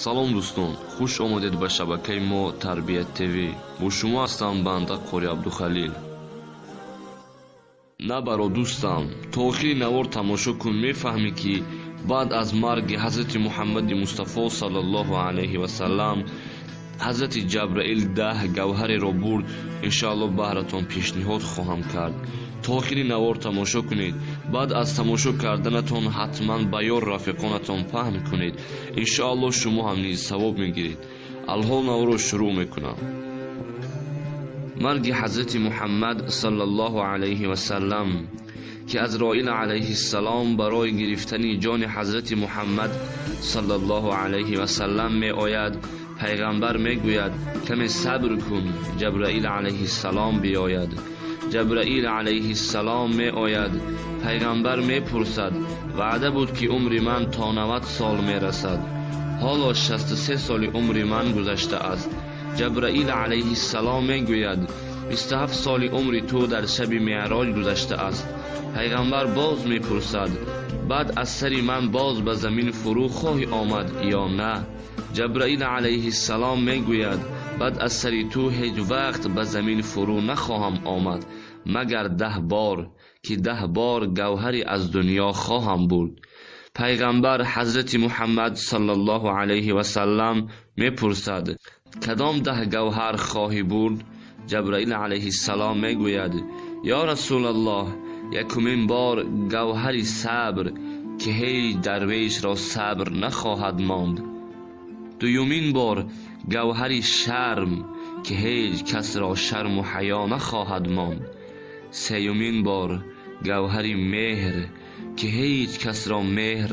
Салом, дӯстон, хуш омадед ба шабакаи мо Тарбият ТВ. Бо шумо ҳастам банда Қори Абдухалил. Набаро, дӯстам, то охири навор тамошо кун, мефаҳмӣ, ки баъд аз марги ҳазрати Муҳаммади Мустафо саллаллоҳу алайҳи васаллам ҳазрати Ҷабраил 10 гавҳареро бурд. Иншоалло, баҳратон пешниҳод хоҳам кард. То охири навор тамошо кунед. Баъд аз тамошо карданатон ҳатман ба ёр рафиқонатон паҳн кунед. Иншоалло, шумо ҳам низ савоб мегиред. Алҳол наворро шурӯъ мекунам. Марги ҳазрати Муҳаммад саллаллоҳу алайҳи васаллам, ки Азроил алайҳиссалом барои гирифтани ҷони ҳазрати Муҳаммад саллаллоҳу алайҳи васаллам меояд. Пайғамбар мегӯяд: «Каме сабр кун, Ҷабраил алайҳиссалом биёяд». Ҷабраил алайҳиссалом меояд. Пайғамбар мепурсад: «Ваъда буд, ки умри ман то 90 сол мерасад, ҳоло 63 соли умри ман гузаштааст». Ҷабраил алайҳиссалом мегӯяд: «27 соли умри ту дар шаби Меъроҷ гузаштааст». Пайғамбар боз мепурсад: «Баъд аз сари ман боз ба замин фурӯ хоҳӣ омад ё на?» Ҷабраил алайҳиссалом мегӯяд: «Баъд аз сари ту ҳеҷ вақт ба замин фурӯ нахоҳам омад, магар 10 бор, ки 10 бор гавҳаре аз дунё хоҳам бурд». Пайғамбар ҳазрати Муҳаммад саллаллоҳу алайҳи васаллам мепурсад: «Кадом 10 гавҳар хоҳӣ бурд?» Ҷабраил алайҳиссалом мегӯяд: «Ё Расулаллоҳ, якумин бор гавҳари сабр, ки ҳеҷ дарвешро сабр нахоҳад монд. Дуюмин бор гавҳари шарм, ки ҳеҷ касро шарму ҳаё нахоҳад монд. Сеюмин бор гавҳари меҳр, ки ҳеҷ касро меҳр